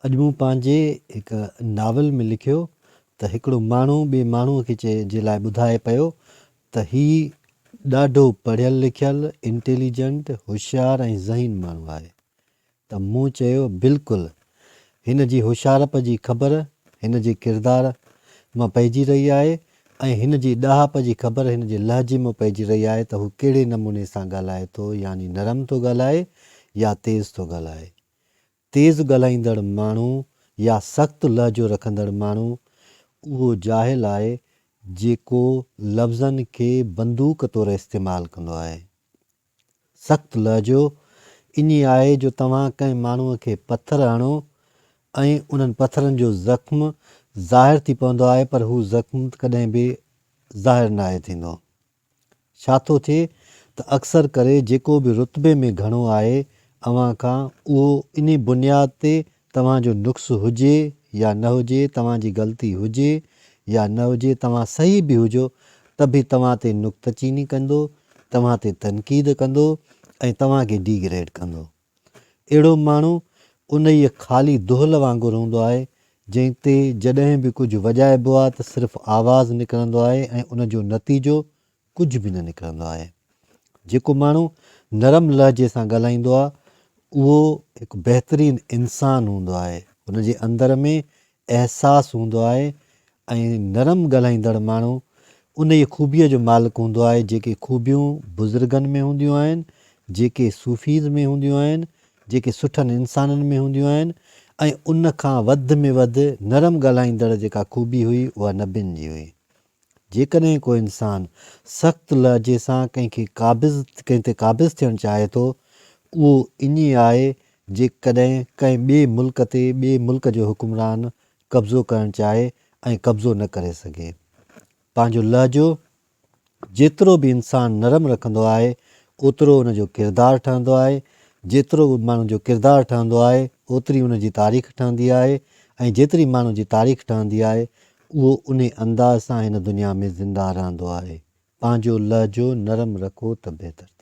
اڄ مون پنهنجي هڪ ناول ۾ لکيو ته هڪڙو ماڻهو ٻئي ماڻهوء کي چئي جي لاء ٻڌائي پيو ته هي ڏاڍو پڙهيل لکيل، انٽيليجنٽ، هوشيار ۽ ذهين ماڻهو آهي. ته مون چيو بلڪل، هن جي هوشيارپ جي خبر هن جي ڪردار مان پئجي رهي آهي ۽ هن جي ڏاهپ جي خبر هن جي لهجي مان پئجي رهي آهي ته هو ڪهڙي نموني سان ڳالهائي ٿو يعني نرم ٿو ڳالهائي يا تيز ٿو ڳالهائي. تيز ڳالهائيندڙ ماڻهو يا سخت لهجو رکندڙ ماڻهو اهو جاهل آهي جيڪو لفظن کي بندوق طور استعمال ڪندو آهي. سخت لهجو ائين آهي جو توهان ڪنهن ماڻهوء کي پٿر هڻو ۽ انهن پٿرن جو زخم ظاهر ٿي پوندو آهي پر هو زخم ڪڏهن به ظاهر ناهي ٿيندو. ڇا ٿو ٿئي ته اڪثر ڪري جيڪو به رتبي ۾ گهڻو آهي اوهان کان اهو انهي بنياد تي توهان جو نقص هجي يا نه هجي، توهان جي غلطي هجي يا نه هجي، توهان صحيح به هجو ته به توهان تي نڪته چيني ڪندو، توهان تي تنقيد ڪندو ۽ توهان کي ڊي گريڊ ڪندو. اهڙو ماڻهو انهيء خالي دهل وانگر هوندو آهي، جنهن تي جڏهن به ڪجهه وڄائبو آهي ته صرف آواز نڪرندو آهي ۽ ان جو نتيجو ڪجهه به نه نڪرندو آهي. جيڪو ماڻهو نرم لهجي سان ڳالهائيندو آهي اهو هڪ بهترين انسان هوندو آهي. هن جي اندر ۾ احساس هوندو آهي ۽ نرم ڳالهائيندڙ ماڻهو انهيء خوبيء جو مالڪ هوندو آهي جيڪي خوبيون بزرگن ۾ هونديون آهن، جيڪي صوفيز ۾ هونديون آهن، جيڪي سٺن انسانن ۾ هونديون آهن ۽ ان کان وڌ ۾ وڌ نرم ڳالهائيندڙ جيڪا خوبي هئي اها نبين جي هئي. جيڪڏهن ڪو انسان سخت لهجي سان ڪنهن کي قابض ڪنهن تي قابض ٿيڻ چاهي ٿو، اهو ائين آهي جيڪڏهن ڪنهن ٻئي ملڪ تي ٻئي ملڪ جو حڪمران قبضو ڪرڻ چاهي ۽ قبضو نه ڪري سگهي. پنهنجو لهجو جيترو به انسان نرم رکندو آهي، اوترو ان جو ڪردار ٺهندو آهي، جيترو ماڻهو جو ڪردار ٺهندو آهي، اوتري ان جي تاريخ ٺهندي آهي ۽ جيتري ماڻهو جي تاريخ ٺهندي آهي، اهو انهي انداز سان هن دنيا ۾ زنده رهندو آهي. پنهنجو لهجو نرم رکو ته بهتر.